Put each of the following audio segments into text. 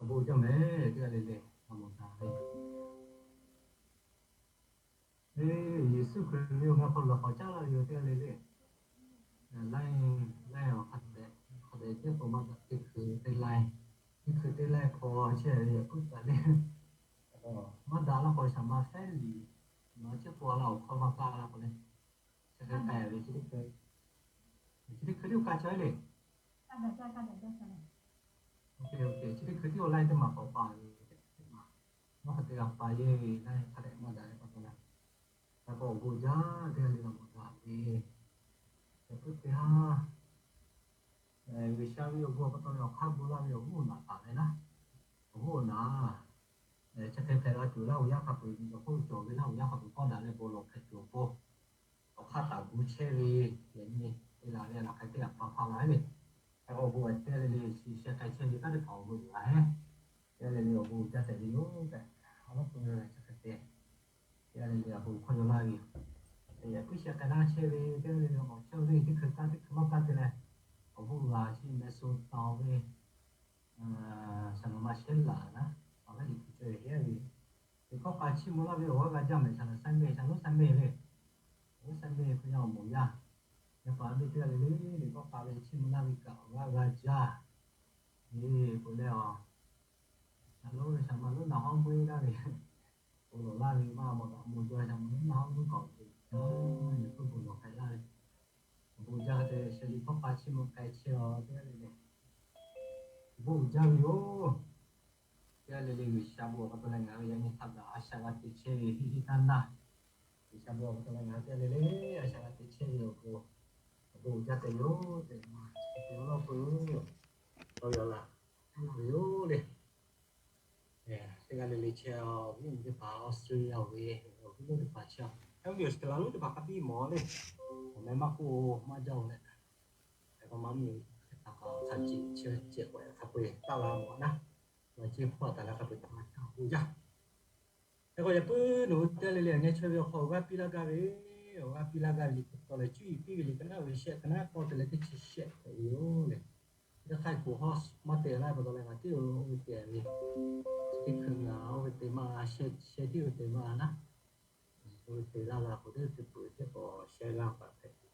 Awˬ bon jaˇ mehˍ teˇ g'aˇ le le, a moˍ taˍ ve. Yeˍsuˆ Hkriꞈ ve awˬ meh hk'aw lo k'awꞈ caˉ laˇ ve yoˬ teˇ g'aˇ le le. Laiˉ laiˉ awˬ hk'a dehꞈ, hk'a dehꞈ teˇ k'o maˇ daꞈ teˇ hkui teˇ laiˉ, teˇ hkui teˇ laiˉ hk'aw chehˇ ve yaꞈ puiˉ kaꞈ le. Maˇ daꞈ laˇ k'o shaˍ ma fehˉ liꞈ, nawˬ chi k'o a la awˬ hk'aw maˇ kaˇ laˇ k'o le, chi hk'e k'ai ve chi teˇ hkui, chi teˇ hkui teˇ k'o ka chehˇ le. Chi teˇ hkui teˇ awˬ laiˉ teˇ maˬ k'awꞈ pa ve, nawˬ hk'e te g'a pa yehˇ ve laiˉ hk'a dehꞈ maˇ daꞈ ve pa taw le. Hk'e k'o awˬ bon jaˇ teˇ g'aˇ le le awˬ bon daꞈ ve, yaꞈ puiˉ teˇ haˉ G'uiˬsha ve awˬ bon pa taw leh awˬ hk'aˇ bon laˇ ve awˬ g'uˇ naꞈ taˍ leh naˉ, awˬ g'uˇ naꞈ chi hk'e hpehꞈ la tuˬ laˇ awˬ yanˇ hk'a peu-eˬ, awˬ hk'oˆ cawˬ ve laˇ awˬ yanˇ hk'a peu-eˬ kawˇ daꞈ leh bon lawˬ hpehꞈ tuˬ awˬ pon, awˬ hk'aˇ taˍ gu chehˇ ve, yaꞈ nyi te la ve a laˬ hk'e teˇ g'aˇ pa hpaˇ la ve le. Hk'e k'o awˬ bon teˇ g'aˇ le le chi sheh k'ai chehˇ ve kanˉ teˇ hpaˍ awˬ bon uiˍ la heˉ, teˇ g'aˇ le le awˬ bon jaˇ tehꞈ ve yoˬ tehꞈ, a lawˉ pui chi hk'e te teˇ g'aˇ le le awˬ bon hkawˇ yaw laˇ ve yoˬ. Yaꞈ puiˉ sheh k'ai laˇ chehˇ ve teˇ g'aˇ le le awˬ chawˇ ve teˇ hkui kaˇ teˇ hkui maˇ kaˇ te leh, awˬ bon g'a chi meh so taˍ ve, shaˍ laˍ ma shehˉ laˬ naˉ, awˬ g'aˇ liꞈ hpu cawˇ ve heˉ ve, teˇ hkawˇ k'a chiˇ mvuh laˇ ve awˬ g'aˇ g'a jaˇ mehˍ, shaˍ laˍ saiˉ mehˇ, shaˍ laˍ saiˉ mehˇ le, awˬ g'aˇ saiˉ mehˇ hk'e yaˇ awˬ moˍ yaˇ, yaˇ paˍ a miˇ teˇ g'aˇ le le, teˇ hkawˇ k'a ve chiˇ mvuh laˇ ve kaꞈ awˬ g'aˇ g'a jaˇ ve, peuˬ leh a shaˍ laˍ ve shaˍ ma lonˉ naˍ hawˉ meuˇ laˇ ve, bon lawˬ laˇ ve maˇ maw kaꞈ moˍ jaw shaˍ ma lonˉ naˍ hawˉ meuˇ k'awꞈ te, yaꞈ puiˉ bon lawˬ hpehꞈ laˇ ve, awˬ bon jaˇ te sheh liꞈ hkawˇ k'a chiˇ mvuh k'ai chehˇ a teˇ g'aˇ le le, bon uiˍ jaˇ ve yoˬ. Teˇ g'aˇ le le G'uiˬsha bon awˬ pa taw leh ngaˬ hui yaꞈ nyi htaꞈ daꞈ a shaꞈ g'a te chehˇ ve hiˆ hiˆ naˇ naˇ, G'uiˬsha bon awˬ pa taw leh ngaˬ hui teˇ g'aˇ le le a shaꞈ g'a te chehˇ ve awˬ bon, awˬ bon uiˍ jaˇ tehꞈ yoˬ tehꞈ, awˬ lawˉ pui yoˬ, tawˇ yaw la, a ve yoˬ le. Teˇ g'aˇ le le chehˇ a, awˬ viˉ awˬ nyi teˇ hpaˍ Australia ve awˬ viˉ lonˉ teˇ hpaˍ chehˇ a, awˬ viˉ awˬ nyi Australia lonˉ teˇ hpaˍ hk'a biˇ mawˬ le, awˬ meh maˇ k'oˆ maˇ jaˇ-oˬ leh, hk'e k'o maˇ miˇ hk'aˬ hk'e chehˇ chehˇ k'o hk'a peu-eˬ taˇ la mawˬ naˉ, maˇ chehˇ hpawˇ taˍ leh hk'a peu-eˬ taˇ la caˇ k'oˆ jaˇ. Hk'e k'o yaꞈ puiˉ nawˬ hui teˇ g'aˇ le le awˬ nyi chaweh ve awˬ hk'aw awˬ g'aˇ piˇ laˇ gaˇ ve, awˬ g'aˇ piˇ laˇ gaˇ ve liꞈ hpu taw leh cuˇ yiˍ piˇ ve liꞈ ka naˉ ve shehˆ ka naˉ k'awˇ te leh teˇ chi shehˆ hpehꞈ ve yoˬ le. Teˇ hk'aˇ kuˬ hawˉ maˇ te laˇ pa taw leh ngaˬ tiˉ oˇ ve te ve, chi teˇ hkui ngaˬ oˇ ve te maˇ g'a, sheh tiˉ oˇ ve te maˇ g'a naˉ, oˇ ve te laˇ g'a k'o teˇ hkui peuˬ teˇ k'awꞈ sheh g'a kaꞈ hpehꞈ,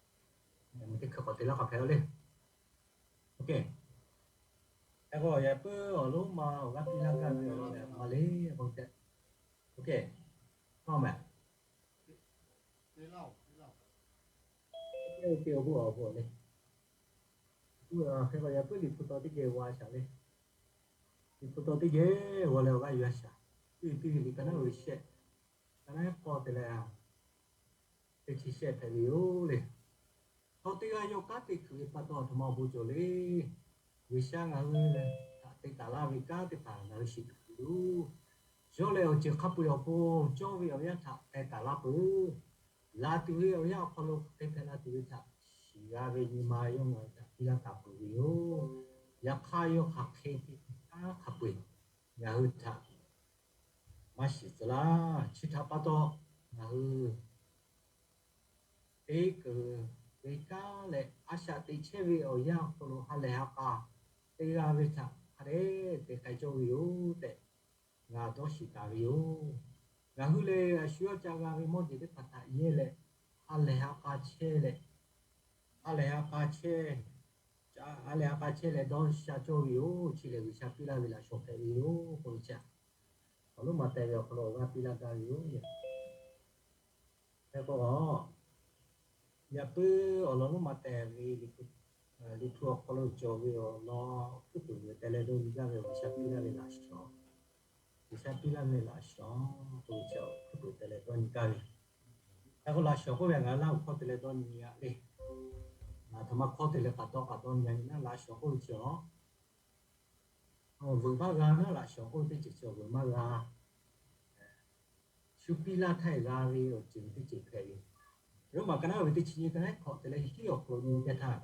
teˇ hkui k'awꞈ te laˇ kaꞈ hpehꞈ le. Hk'e k'o yaꞈ puiˉ awˬ lonˉ ma awˬ g'aˇ piˇ laˇ gaˇ ve awˬ lawn lehˬ ma le k'o tehꞈ, oˇ ve awˬ bon awˬ bon le. Hk'e k'o yaꞈ puiˉ liꞈ hpu taw teˇ geh g'a shaˍ le. Liꞈ hpu taw teˇ geh g'a leh awˬ g'aˇ yuˬ a shaˍ, cuˇ yiˍ piˇ ve liꞈ ka naˉ ve shehˆ, ka naˉ k'awˇ te leh teˇ chi shehˆ hpehꞈ ve yoˬ le. Chaw teˇ g'aˇ yawˇ kanˉ te kuiˬ ve pa taw a htoꞈ ma awˬ bon cawˬ le. G'uiˬsha ngaˬ hui htaꞈ te taˍ laˇ ve kanˉ teˇ hpaˍ ngaˬ hui shiˍ tuˬ yoˬ. Yawˇ lehˬ awˬ ceuˬ hk'a peu-eˬ awˬ pon cawˇ ve awˬ yanˇ htaꞈ teh taˍ laˇ peuˬ. Laˬ tuˬ ve awˬ yanˇ awˬ hk'aw lo hk'aˬ hk'e hpehꞈ la tuˬ ve htaꞈ shiˍ g'a ve nyi ma yawˇ ngaˬ hui htaꞈ piˇ laˇ taˍ peuˬ ve yoˬ. Yaꞈ hk'aˇ yawˇ hk'aˬ hk'e te kanˉ hk'a peu-eˬ ngaˬ hui htaꞈ maˇ shiˍ tcuh laˇ. Chi htaꞈ pa taw ngaˬ hui te kuiˬ ve kanˉ leh a shaꞈ teꞈ chehˇ ve awˬ yanˇ awˬ hk'aw lo ha lehˬ ha k'a te g'a ve htaꞈ hk'a dehꞈ te k'ai cawˇ ve yoˬ tehꞈ ngaˬ dawˇ shiˍ taˍ ve yoˬ. Ngaˬ hui lehˬ a shu yawˇ ca g'a ve mawˇ jeˬ teˇ hpaˍ htaꞈ yehˇ leh, ha lehˬ ha k'a chehˇ leh, ha lehˬ ha k'a chehˇ, ha lehˬ ha k'a chehˇ leh dawˇ sha cawˇ ve yoˬ. Chi lehˬ G'uiˬsha piˇ laˇ ve laꞈ shawnˍ hpehꞈ ve yoˬ k'oˆ ve chi, awˬ lonˉ Maꞈhtehˍ ve awˬ hk'aw lo awˬ g'aˇ piˇ laˇ gaˇ ve yoˬ. Hk'e k'o, yaꞈ puiˉ awˬ lawn lonˉ Maꞈhtehˍ ve liꞈ hpu awˬ hk'aw lo cawˬ ve awˬ lawn hkuiˉ puiˍ ve teh leh dawˇ nyi gaˇ ve awˬ G'uiˬsha piˇ laˇ ve laꞈ shawnˍ, G'uiˬsha piˇ laˇ ve laꞈ shawnˍ k'oˆ ve chi hkuiˉ puiˍ teh leh dawˇ nyi gaˇ ve. Hk'e k'o laꞈ shawnˍ k'oˆ ve ngaˬ hui Laˇ huˍ hkawˇ te leh dawˇ nyi a le. Aˬ htoꞈ ma hkawˇ te leh k'aꞈ dawˇ k'aꞈ dawˇ nyi a nyi naˉ laꞈ shawnˍ k'oˆ ve chi a Veuꞈ maˇ g'a naˉ laꞈ shawnˍ k'oˆ ve teˇ ceuˬ chi veuꞈ maˇ g'a. Shu piˇ laˇ htaˇ g'a ve awˬ ceuˬ teˇ ceuˬ hpehꞈ ve. Roˉmaꞈ ka naˉ ve teˇ chi nyi ka naˉ hkawꞈ te leh hiˉ awˬ hk'aw lo nyi teˇ htaˇ,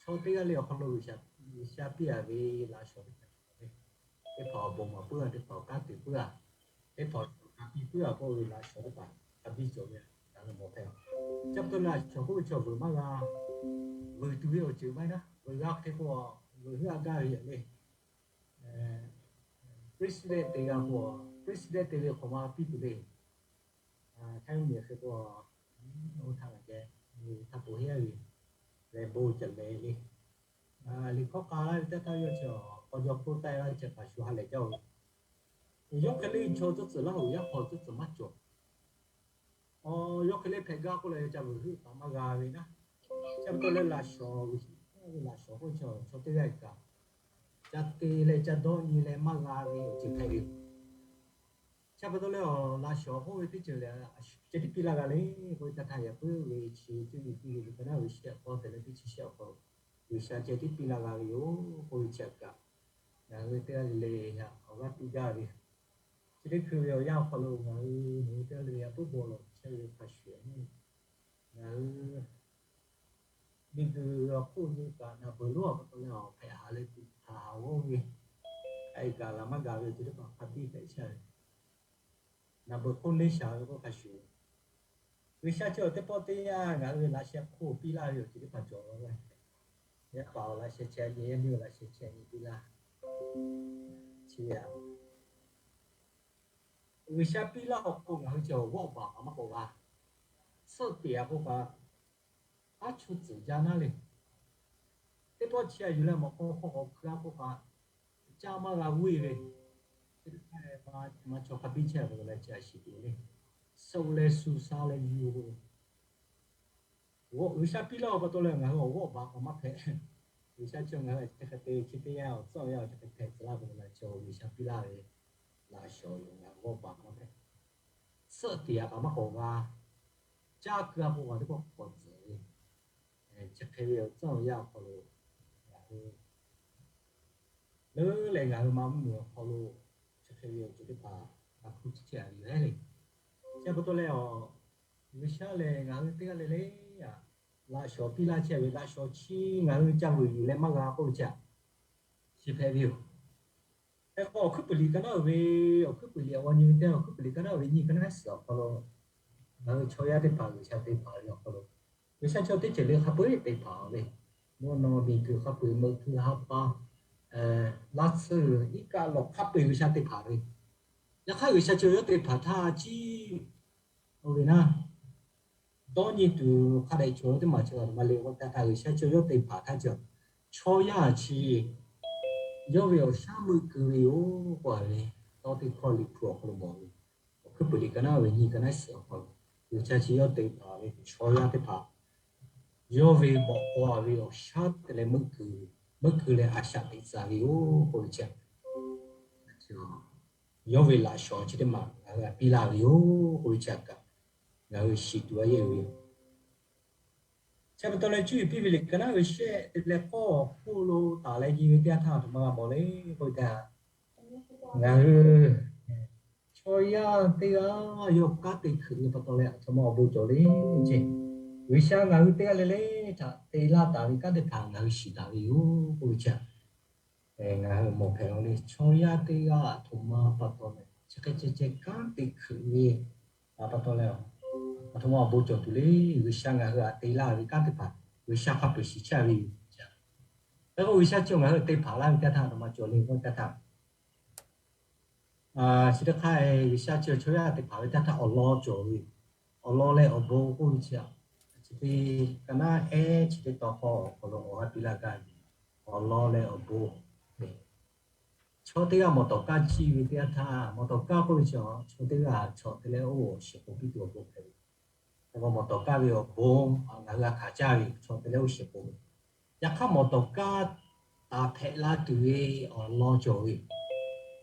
chaw teˇ g'aˇ le awˬ hk'aw lo G'uiˬsha piˇ a ve laꞈ shawnˍ teˇ hpaˍ, teˇ hpaˍ awˬ bon maˍ puiˉ a, teˇ hpaˍ awˬ kanˉ te puiˉ a, teˇ hpaˍ awˬ shu ka piˇ puiˉ a k'oˆ ve laꞈ shawnˍ teˇ hpaˍ hk'a biˇ cawˬ ve, ngaˬ hui mawˬ hpehꞈ. Chi pa taw laꞈ shawnˍ k'oˆ ve chaw veuꞈ maˇ g'a. Veuꞈ tuˬ ve awˬ ceuˬ maˇ heˆ naˉ, veuꞈ g'a hk'e k'o veuꞈ heuˆ a gaˇ ve le. president te g'a k'o, president te ve hk'awꞈ ma piˇ tuˬ le. Htaiˇ mvuhˇ miˬ hk'e k'o, oˇ htaˇ g'a ceh, htaˇ poˬ heˆ a ve, leh bon caˬ leh le. Liꞈ hkawˇ k'a laˇ ve teˇ htaˇ yawˇ chi k'aw jaw hk'oˆ taˆ e laˇ ve chi hk'a shuˍ ha lehˬ jaˇ oˬ. Yawˇ hk'e le chaw tcuhˉ tcuhˬ laˇ hoꞈ yaˇ hk'aw tcuhˉ tcuhˬ maˇ cawˬ. Yawˇ hk'e le hpehꞈ gaˇ k'oˆ leh ca vuiˬ heuˆ kaꞈ maˇ g'a ve naˉ. Chi pa taw leh laꞈ shawˍ, laꞈ shawˍ k'oˆ ve chaw, chaw teˇ g'aˇ kaꞈ ca te leh ca dawˇ nyi leh maˇ g'a ve awˬ ceuˬ hpehꞈ ve yoˬ. Chi pa taw leh awˬ laꞈ shawˍ k'oˆ ve teˇ ceuˬ lehˬ, ceh tiˉ piˇ laˇ g'a le k'oˆ ve teˇ htaˇ, yaꞈ puiˉ ve chi cuˇ yiˍ piˇ ve liꞈ ka naˉ ve shehˆ k'awˇ te leh teˇ chi shehˆ awˬ hk'aw lo, G'uiˬsha ceh tiˉ piˇ laˇ g'a ve yoˬ k'oˆ ve chi aꞈ kaꞈ, ngaˬ hui teˇ g'aˇ le le awˬ g'aˇ piˇ gaˇ ve, chi teˇ hkui ve awˬ yanˇ awˬ hk'aw lo ngaˬ hui, ngaˬ hui teˇ g'aˇ le le a puiˉ baw lawˬ chehˇ ve hk'a shuˍ, ngaˬ hui miˬguiˬ awˬ hk'oˆ nyi kaꞈ naˬ beuˬ lonˉ awˬ pa taw leh awˬ hpehꞈ haˍ leh tuꞈ haˍ haˍ g'awˇ ve, hk'a e gaˬ la maˇ gaˬ ve awˬ ceuˬ teˇ hpaˍ hk'a biˇ hpehꞈ chehˇ ve, naˬ beuˬ hk'oˆ neˇ shaˍ ve k'oˆ hk'a shuˍ, G'uiˬsha chi awˬ teˇ pawˆ teˇ yanˇ ngaˬ hui ve laꞈ sheh hk'oˆ piˇ laˇ ve awˬ ceuˬ teˇ hpaˍ cawˬ laˇ ve, yaˇ paˍ awˬ laꞈ sheh chehˇ nyi, yaˇ miˇ awˬ laꞈ sheh chehˇ nyi piˇ laˇ. Chi ve G'uiˬsha piˇ laˇ awˬ hk'oˆ ngaˬ hui chi awˬ g'awˇ baˬ kaꞈ maˇ k'awꞈ g'a. Suhˆ teꞈ a k'oˆ kaꞈ, aˉ chuˇ tcuhˍ jaˇ naˉ le. Teˇ pawˆ chi a yuˬ leh mawꞈ k'aw hk'aw k'awꞈ hkui a k'oˆ kaꞈ, caˇ maˇ g'a g'uˇ-e ve, maˇ chaw hk'a biˇ chehˇ ve leh chi a shiˍ tuˬ le. Suh leh shu sha leh yuˬ-o. G'uiˬsha piˇ laˇ awˬ pa taw leh ngaˬ hui awˬ g'awˇ baˬ k'awꞈ maˇ hpehꞈ. G'uiˬsha chi ngaˬ hui chi hk'e te chi teˇ yanˇ awˬ tcuhˉ awˬ yanˇ chi hk'e hpehꞈ tcuh laˇ ve leh chi G'uiˬsha piˇ laˇ ve laꞈ shawˍ yoˬ, ngaˬ hui g'awˇ baˬ k'awꞈ maˇ hpehꞈ. Suhˆ teꞈ a kaꞈ maˇ k'awꞈ g'a. Caˇ keu a k'oˆ kaꞈ teˇ pawˆ k'awꞈ tcuhˍ ve, chi hk'e ve awˬ tcuhˉ awˬ yanˇ awˬ hk'aw lo ngaˬ hui leuˉ leh ngaˬ hui ma mvuhˇ miˬ awˬ hk'aw lo chi hk'e ve awˬ ceuˬ teˇ hpaˍ g'a hpuˇ chehˇ a ve yoˬ le. Chi pa taw leh, G'uiˬsha lehˬ ngaˬ hui teˇ g'aˇ le le laꞈ shawˍ piˇ laˇ chehˇ ve, laꞈ shawˍ chi ngaˬ hui ca vuiˬ yuˬ leh maˇ g'a k'oˆ ve chi aꞈ, chi hpehꞈ ve yoˬ. Hk'e k'o awˬ hkuiˉ puiˍ liꞈ ka naˉ uiˍ ve, awˬ hkuiˉ puiˍ liꞈ awˬ nyi ve teˇ, awˬ hkuiˉ puiˍ liꞈ ka naˉ uiˍ ve nyiˇ ka naˉ suhˍ awˬ hk'aw lo ngaˬ hui chaw yaˇ teˇ hpaˍ G'uiˬsha te hpaˍ ve awˬ hk'aw lo, G'uiˬsha chaw teˇ ceuˬ le hk'a peu-eˬ te hpaˍ ve, mvuhˇ naw miˬguiˬ hk'a peu-eˬ, meuꞈ hkui ha pa, laˇ tsuhˇ iˉ kaˆ lawˬ hk'a peu-eˬ G'uiˬsha te hpaˍ ve. Yaꞈ hk'aˇ G'uiˬsha chaw yawˇ te hpaˍ htaˇ chi, oˇ ve naˉ, dawˇ nyi tuˬ hk'a dehꞈ chaw teˇ maˬ chi a ma le k'oˆ taˇ htaˇ, G'uiˬsha chaw yawˇ te hpaˍ htaˇ chi, chaw yaˇ chi yawˇ ve awˬ shaˉ meuˆ keu ve yoˬ k'oˆ a ve, tawˇ teˇ hkawˇ Liꞈ hpu awˬ hk'aw lo mawˬ ve, awˬ hkuiˉ puiˍ liꞈ ka naˉ ve nyiˇ ka naˉ suhˍ awˬ hk'aw lo, G'uiˬsha chi yawˇ te hpaˍ ve chaw yaˇ teˇ hpaˍ yawˇ ve bawꞈ k'aw ve awˬ shaˉ te leh meuˆ keu, meuˆ keu leh a shaꞈ teꞈ tcuh ve yoˬ k'oˆ ve chi aꞈ, yawˇ ve laꞈ shawˍ chi teˇ maˬ ngaˬ hui a piˇ laˇ ve yoˬ k'oˆ ve chi aꞈ kaꞈ, ngaˬ hui shiˍ tuˬ a yeˇ ve yoˬ. Chi pa taw leh cuˇ yiˍ piˇ ve liꞈ ka naˉ ve shehˆ te leh k'awˇ hk'oˆ lo taˍ leh nyi ve teˇ yanˇ htaˇ a htoꞈ ma g'a mawˬ le k'oˆ ve teˇ yanˇ, ngaˬ hui chaw yaˇ teˇ g'aˇ yawˇ kanˉ te hkeuꞈ ve pa taw leh a htoꞈ ma awˬ bon cawˬ le. G'uiˬsha ngaˬ hui teˇ g'aˇ le le htaꞈ te laˇ taˍ ve kanˉ teˇ hpaˍ ngaˬ hui shiˍ taˍ ve yoˬ k'oˆ ve chi aꞈ, ngaˬ hui mawˬ hpehꞈ la le. Chaw yaˇ teˇ g'aˇ a htoꞈ ma pa taw leh chi hk'e ceh ceh kanˉ te hkeuꞈ ve pa taw leh, a htoꞈ ma awˬ bon cawˬ tuˬ le. G'uiˬsha ngaˬ hui htaꞈ te laˇ ve kanˉ teˇ hpaˍ G'uiˬsha hk'a peu-eˬ shiˍ chehˇ ve yoˬ. Hk'e k'o G'uiˬsha chi ngaˬ hui te hpaˍ laˇ ve teˇ htaˇ a htoꞈ ma cawˬ le k'oˆ ve teˇ htaˇ, chi teˇ hk'aˇ G'uiˬsha chi chaw yaˇ te hpaˍ ve teˇ htaˇ awˬ lawn cawˬ ve, awˬ lawn leh awˬ bon k'oˆ ve chi aꞈ, chi teˇ ka naˉ ehˉ chi teˇ tawn hk'aw awˬ hk'aw lo awˬ g'aˇ piˇ laˇ gaˇ ve, awˬ lawn leh awˬ bon. Chaw teˇ g'aˇ mawˬ tawˍ kaˇ chiˇ ve teˇ yanˇ htaˇ, mawˬ tawˍ kaˇ k'oˆ ve chi chaw teˇ g'aˇ chaw te leh oˇ awˬ shiˍ k'oˍ piˇ tuˬ awˬ bon hpehꞈ ve. Hk'e k'o mawˬ tawˍ kaˇ ve awˬ bon ngaˬ hui a hkanˍ caˇ ve chaw te leh oˇ shiˍ k'oˍ ve. Yaꞈ hk'aˇ mawˬ tawˍ kaˇ taˍ hpehꞈ la tuˬ ve awˬ lawn cawˬ ve,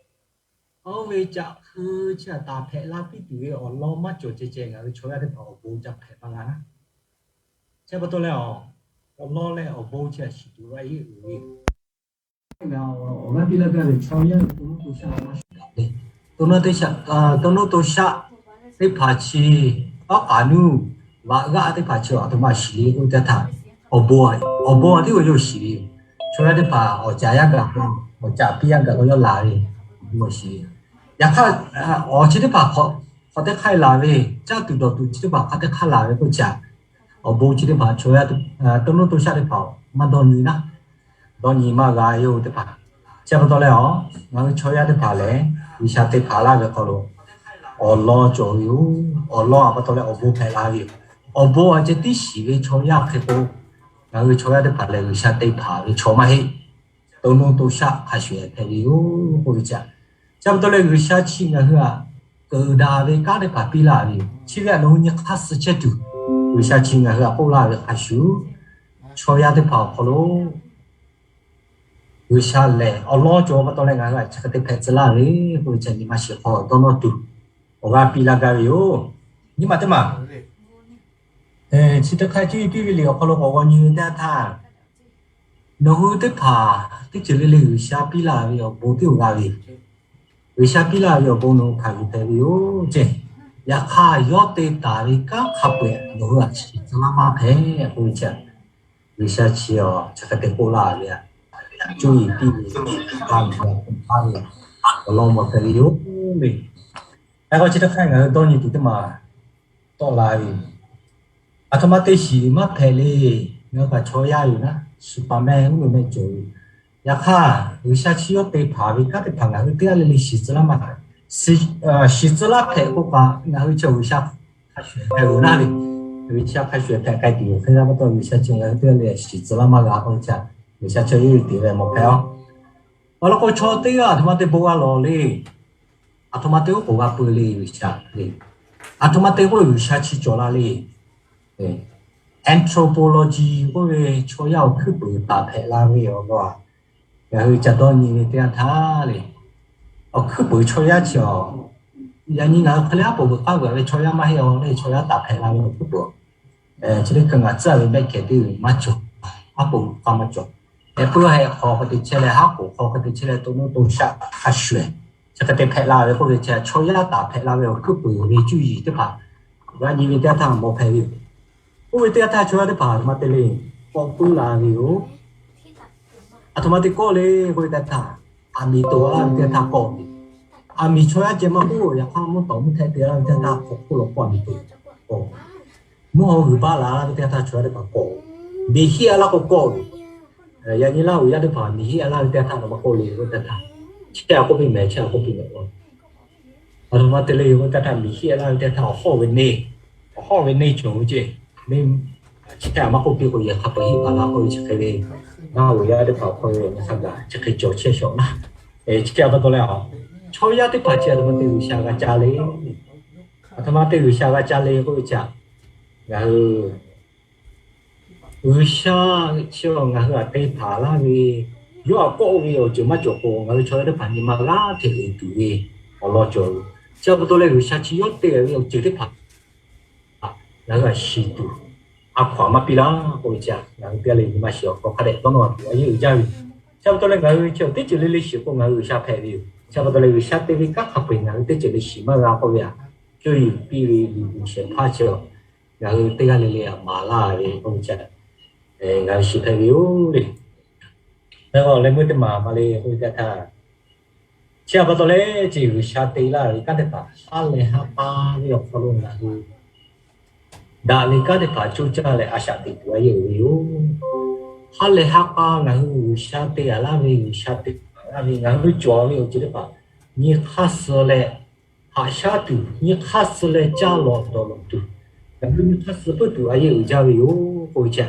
oˇ ve caꞈ hkui chi aꞈ taˍ hpehꞈ la piˇ tuˬ ve awˬ lawn maˇ cawˬ ceh ceh ngaˬ hui chaw yaˇ teˇ hpaˍ awˬ bon ca hpehꞈ maˇ g'a naˉ. Chi pa taw leh, awˬ lawn leh awˬ bon chi aꞈ shiˍ tuˬ a yeˇ uiˍ ve, awˬ g'aˇ piˇ laˇ gaˇ ve chaw yaˇ ve to nuˇ to shaˆ maˇ shiˍ daꞈ ve, to nuˇ to shaˆ, to nuˇ to shaˆ teˇ hpaˍ chi, awˉ k'aꞈ nuˇ vaꞈ g'aˇ teˇ hpaˍ chi a htoꞈ ma shiˍ le k'oˆ ve teˇ htaˇ, awˬ bon, awˬ bon a tiˉ k'o yawˇ shiˍ ve yoˬ. Chaw yaˇ teˇ hpaˍ awˬ caˍ yaˇ gaˬ k'o, awˬ caˍ piˇ yaˇ gaˬ k'o yawˇ laˬ ve, awˬ bon shiˍ ve yoˬ. Yaꞈ hk'aˇ, awˬ chi teˇ hpaˍ hk'awꞈ teˇ hk'aˇ laˬ ve, caˇ tuˬ dawˬ tuˬ chi teˇ hpaˍ hk'awꞈ teˇ hk'aˇ laˬ ve k'oˆ caꞈ, awˬ bon chi teˇ hpaˍ chaw yaˇ to nuˇ to shaˆ teˇ hpaˍ maˇ dawˇ nyi naˉ. Dawˇ nyi maˇ g'a yoˬ teˇ hpaˍ. Chi pa taw leh a, ngaˬ hui chaw yaˇ teˇ hpaˍ lehˬ, G'uiˬsha te hpanˍ laˇ ve hk'aw lo awˬ lawn cawˬ ve yoˬ. Awˬ lawn a pa taw leh awˬ bon hpehꞈ la ve yoˬ. Awˬ bon a ceh tiˉ shiˍ ve chaw yaˇ hk'e k'o, ngaˬ hui chaw yaˇ teˇ hpaˍ lehˬ G'uiˬsha te hpanˍ ve chaw maˇ heˆ. To nuˇ to shaˆ hk'a shuˍ hpehꞈ ve yoˬ k'oˆ ve chi. Chi pa taw leh G'uiˬsha chi ngaˬ hui htaꞈ keunˍ daꞈ ve kanˉ teˇ hpaˍ piˇ laˇ ve yoˬ. Chi ve htaꞈ nawˬ hui nyi hk'aˇ suh chehˇ tuˬ, G'uiˬsha chi ngaˬ hui htaꞈ k'oˆ laˇ ve hk'a shuˍ, chaw yaˇ teˇ hpaˍ awˬ hk'aw lo G'uiˬsha lehˬ awˬ lawn cawˬ pa taw leh ngaˬ hui htaꞈ chi hk'e te hpehꞈ tcuh laˇ ve k'oˆ ve chi nyi ma shiˍ hk'aw dawˇ nawˇ tuˬ awˬ g'aˇ piˇ laˇ gaˇ ve yoˬ. Nyi ma teˇ maˬ, chi teˇ hk'aˇ cuˇ yiˍ piˇ ve liꞈ awˬ hk'aw lo k'awꞈ g'aw nyi ve teˇ yanˇ htaˇ, nawˬ hui teˇ hpaˍ teˇ ceuˬ le le G'uiˬsha piˇ laˇ ve awˬ bon tiˉ awˬ g'a ve yoˬ. G'uiˬsha piˇ laˇ ve awˬ bon nawˬ hui hkanˍ yuˬ hpehꞈ ve yoˬ ceˇ. Yaꞈ hk'aˇ, yawˇ te taˍ ve kanˉ hk'a peu-eˬ nawˬ hui htaꞈ shiˍ tcuh laˇ maˇ hpehꞈ k'oˆ ve chi, G'uiˬsha chi a chi hk'e te k'oˆ laˇ ve, cuˇ yiˍ piˇ ve a, awˬ lawn mawˬ hpehꞈ ve yoˬ le. Hk'e k'o chi teˇ hk'aˇ ngaˬ hui dawˇ nyi tuˬ teˇ maˬ tawˆ la ve yoˬ. Aˬ htoꞈ ma te shiˍ maˇ hpehꞈ le. Ngaˬ hui kaꞈ chaw yaˇ yoˬ naˉ, Superman mvuhˇ miˬ mehˆ cawˬ ve. Yaꞈ hk'aˇ, G'uiˬsha chi yawˇ te hpanˍ ve kanˉ teˇ hpaˍ ngaˬ hui teˇ g'aˇ le le shiˍ tcuh laˇ maˇ shiˍ tcuh laˇ hpehꞈ k'oˆ kaꞈ, ngaˬ hui chi G'uiˬsha hk'a shuˍ hpehꞈ uiˍ naˉ le. G'uiˬsha hk'a shuˍ hpehꞈ k'ai tuˬ yoˬ. Hk'e te pa taw G'uiˬsha chi ngaˬ hui teˇ g'aˇ le shiˍ tcuh laˇ maˇ g'a k'oˆ ve chi, G'uiˬsha chi yawˇ hui te ve mawˬ hpehꞈ a. Awˬ lawn k'o, chaw teˇ g'aˇ aˬ htoꞈ ma te bon g'a lawˬ le. Aˬ htoꞈ ma te oˉ k'oˍ g'a peu le G'uiˬsha le. Aˬ htoꞈ ma te k'oˆ G'uiˬsha chi cawˬ la le. Anthropology k'oˆ ve chaw yaˇ awˬ hkuiˉ puiˍ taˍ hpehꞈ la ve awˬ lawn, ngaˬ hui ca dawˇ nyi ve teˇ yanˇ htaˇ le, awˬ hkuiˉ puiˍ chaw yaˇ chi a, yaꞈ nyi ngaˬ hui hk'e le aˉ poꞈ veuꞈ k'aˇ veuꞈ ve chaw yaˇ maˇ heˆ a le. Chaw yaˇ taˍ hpehꞈ la ve awˬ hkuiˉ puiˍ chi teˇ hkui ngaˬ tcuhˉ ve mehˆ kehˬ teˇ maˇ cawˬ. Aˉ poꞈ veuꞈ k'aˇ maˇ cawˬ. Heh puiˉ heh hk'aw hk'e te chehˇ leh, haˉ k'oˍ hk'aw hk'e te chehˇ leh, to nuˇ to shaˆ hk'a shuˍ chi hk'e te hpehꞈ la ve k'oˆ ve chi, chaw yaˇ taˍ hpehꞈ la ve awˬ hkuiˉ puiˍ ve cuˇ yiˍ teˇ hpaˍ g'a nyi ve teˇ yanˇ htaˇ mawˬ hpehꞈ ve yoˬ. Oˇ ve teˇ yanˇ htaˇ chaw yaˇ teˇ hpaˍ aˬ htoꞈ ma te le, kawˆ puiˉ la ve yoˬ. Aˬ htoꞈ ma te kawˆ le k'oˆ ve teˇ yanˇ htaˇ, aˬ miˍ toꞈ laˇ ve teˇ yanˇ htaˇ kawˆ ve. Aˬ miˍ chaw yaˇ ceh maˇ k'oˆ, yaꞈ hk'aˇ mvuhˇ tawˍ mvuhˇ htehˆ te laˇ ve teˇ yanˇ htaˇ k'awꞈ hk'oˆ lo kawˆ miˬ toꞈ kawˆ. Mvuhˇ haw g'uiˬ baˆ la laˇ ve teˇ yanˇ htaˇ chaw yaˇ teˇ hpaˍ kawˆ ve. Miˬ hiˆ a laˇ k'o kawˆ ve. Yaꞈ nyi Laˇ huˍ yaˇ teˇ hpaˍ miˬ hiˆ a laˇ ve teˇ yanˇ htaˇ nawˬ maˇ kawˆ le k'oˆ ve teˇ yanˇ htaˇ, chehˇ a k'oˆ piˇ mehˍ, chehˇ a k'oˆ piˇ mehˍ k'o, aˬ htoꞈ ma te le k'oˆ ve teˇ yanˇ htaˇ, miˬ hiˆ a laˇ ve teˇ yanˇ htaˇ awˬ hawˉ ve neˇ, awˬ hawˉ ve neˇ cawˬ ve ceˇ. Neˇ chehˇ a maˇ k'oˆ piˇ k'o, yehˬ hk'a peu hiˆ paˍ la k'oˆ ve chi hk'e ve, Laˇ huˍ yaˇ teˇ hpaˍ awˬ hk'aw ve awˬ nyi hk'a gaˬ chi hk'e cawˬ chehˇ shawˍ naˉ. Chi hk'e pa taw leh a, chaw yaˇ teˇ hpaˍ chi aˬ htoꞈ ma te G'uiˬsha g'a ca le. Aˬ htoꞈ ma te G'uiˬsha g'a ca le k'oˆ ve chi a, ngaˬ hui G'uiˬsha chi ngaˬ hui htaꞈ te hpanˍ laˇ ve, yawˇ htaꞈ kawˆ ve awˬ ceuˬ maˇ cawˬ k'o, ngaˬ hui chaw yaˇ teˇ hpaˍ nyi ma g'aˇ hteꞈ uiˍ tuˬ ve awˬ lawn cawˬ ve. Chi pa taw leh G'uiˬsha chi yawˇ te ve awˬ ceuˬ teˇ hpaˍ ngaˬ hui htaꞈ shiˍ tuˬ a hkaw-anˬ maˇ piˇ laˇ k'oˆ ve chi a, ngaˬ hui teˇ g'aˇ le nyi ma shiˍ awˬ hk'aw hk'a dehꞈ dawˇ nawˇ tuˬ a yeˇ uiˍ jaˇ ve. Chi pa taw leh ngaˬ hui chi teˇ ceuˬ le le shiˍ k'o ngaˬ hui G'uiˬsha hpehꞈ ve yoˬ. Chi pa taw leh G'uiˬsha te ve kanˉ hk'a peu-eˬ ngaˬ hui teˇ ceuˬ le shiˍ maˇ g'a k'oˆ ve a, cuˇ yiˍ piˇ ve liꞈ bvuhꞈ shehˍ hpaˇ chi a, ngaˬ hui teˇ g'aˇ le le htaꞈ maˍ laˇ ve k'oˆ ve chi a, ngaˬ hui shiˍ hpehꞈ ve yoˬ le. Leh k'o leh meuˇ teˇ maˬ ma le k'oˆ ve teˇ htaˇ, chi a pa taw leh chi G'uiˬsha te laˇ ve kanˉ teˇ hpaˍ ha lehˬ ha k'a ve awˬ hk'aw lo ngaˬ hui daꞈ ve kanˉ teˇ hpaˍ coˇ caˇ leh a shaꞈ teꞈ tuˬ a yeˇ uiˍ ve yoˬ. Ha lehˬ ha k'a ngaˬ hui G'uiˬsha te a laˇ ve, G'uiˬsha te a laˇ ve ngaˬ hui cawˬ ve awˬ ceuˬ teˇ hpaˍ nyi hk'aˇ suh leh haꞈ shaˉ tuˬ, nyi hk'aˇ suh leh caˇ lawˬ dawˬ lawˬ tuˬ, ngaˬ hui nyi hk'aˇ suh puiˉ tuˬ a yeˇ uiˍ jaˇ ve yoˬ k'oˆ ve chi a,